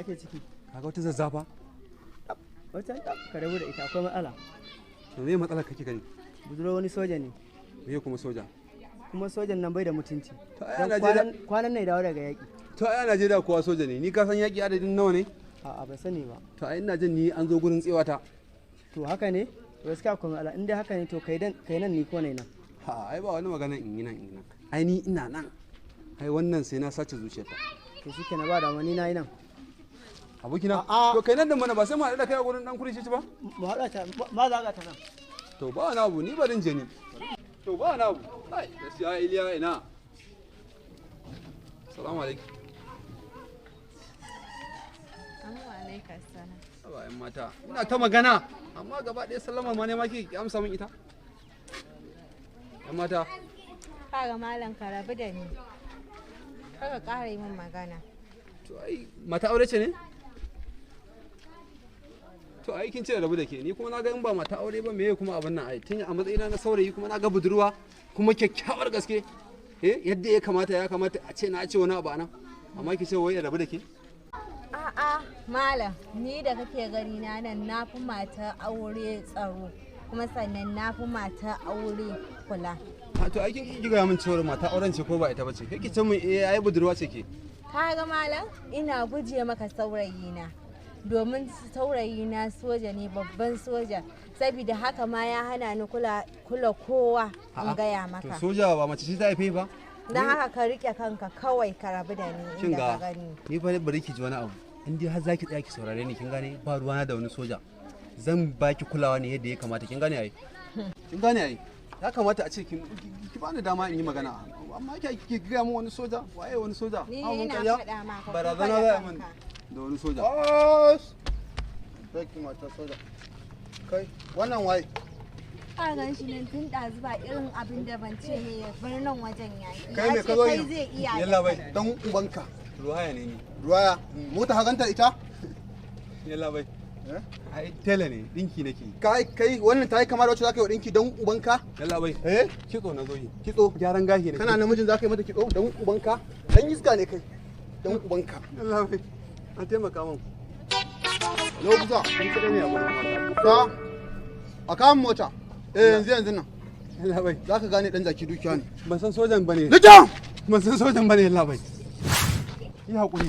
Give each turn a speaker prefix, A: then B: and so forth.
A: Ake ciki?
B: Kaga wata zazzafa?
A: Wata ka rabu da ita, akwai matsala.
B: To, me matsalar kake gani?
A: Budurwar wani soja ne.
B: Me kuma soja?
A: Kuma sojan nan bai da mutunci.
B: To ai a
A: Don
B: Najeriya
A: kwanan nan ya dawo daga yaƙi.
B: To ai a Najeriya kowa soja ne. Ni ka san yaƙi adadin nawa ne?
A: A'a, ban sani ba.
B: To ai ina jin ni an zo gurin tsewata.
A: To, haka ne? To, gaskiya akwai matsala. In dai haka ne, to kai dan kai nan, ni ko ne nan.
B: Ha, ai ba wani magana in yi nan in yi nan. Ai ni ina nan. Ai wannan sai na sace zuciyarta.
A: To shikenan, ba da ni na yi nan.
B: Abokina,
A: A'a.
B: to kai nan da mana ba sai mu haɗu da kai a gurin dan kurishi ba?
A: Mu haɗa ta ma za ka ta nan.
B: To, ba wani abu, ni barin je ni. To, ba wani abu. Ai, gaskiya Iliya ina. Salamu alaikum.
C: Amma alaika salam.
B: Haba yan mata, ina ta magana amma gaba ɗaya sallama ma ne ma ki amsa min ita. Yan mata,
C: Kaga malam, ka rabu da ni. Kaka ƙara yi min magana.
B: To ai mata aure ce ne? To ai kin ce rabu da ke, ni kuma na ga in ba mata aure ba meye kuma abin nan? Ai tun a matsayina na saurayi kuma na ga budurwa kuma kyakkyawar gaske. Eh, yadda ya kamata a ce na ce wani abu anan. Amma ki ce wai in rabu da ke?
C: A'a malam, ni da kake gani na nan, na fi mata aure tsaro. Kuma sannan na fi mata aure kula.
B: Ha, to ai kin ki gaya min cewar mata auren ce ko ba ita bace. Kai ki ce min eh, ai budurwa ce ke.
C: Kaga malam, ina guje maka saurayina. Domin saurayina soja ne, babban soja. Saboda haka ma ya hana ni kula kowa, in
B: A'a,
C: gaya
B: to
C: maka.
B: soja ba mace ce ta haife ba?
C: Don haka ka rike kanka kawai, ka rabu da ni
B: Kin
C: inda
B: ga,
C: ka gani.
B: ni fa bari ki ji wani abu. In dai har zaki tsaya ki saurare ni, kin gane, ba ruwana da wani soja. Zan baki kulawa ne yadda ya kamata, kin gane ai? Kin gane ai? Ya kamata a ce kin ki bani dama in yi magana, amma ki gaya min wani soja, waye wani soja?
C: Ni
B: Ha, mun
C: ina
B: karya?
C: faɗa ma ka
B: Barazana
C: kuka
B: za
C: da
B: a min
C: kanka.
B: da wani soja.
D: Bas! Kai mata soja. Kai, wannan waye?
C: Ka gan shi nan tun ɗazu, ba irin abin da ban ce ne ya bar nan wajen yaƙi.
D: Kai
C: Ya
D: me
C: ce
D: ka zo
C: kai
D: yi?
C: zai iya da
B: Yalla bai.
C: kai.
D: Dan ubanka.
B: Ruwaya ne ni.
D: Ruwaya, mota haganta ita?
B: Yalla bai.
D: Eh?
B: Ai tela ne, dinki nake yi.
D: Kai kai, wannan ta yi kama da wacce zaka yi wa dinki, dan ubanka?
B: Yalla bai.
D: Eh?
B: Kitso na zo yi.
D: Kitso.
B: Gyaran gashi ne.
D: Kana namijin zaka yi mata kitso, dan ubanka? Dan iska ne kai. Dan ubanka.
B: Yalla bai. An taimaka min.
D: Lo kusa.
B: Ni kaɗai ne a gurin mata.
D: Sa. A kan mota. Eh, yanzu yanzu nan.
B: Yalla bai.
D: Zaka gane dan jaki dukiya ne.
B: Ban san sojan bane.
D: Lijan!
B: Ban san sojan bane, yalla bai. Yi hakuri.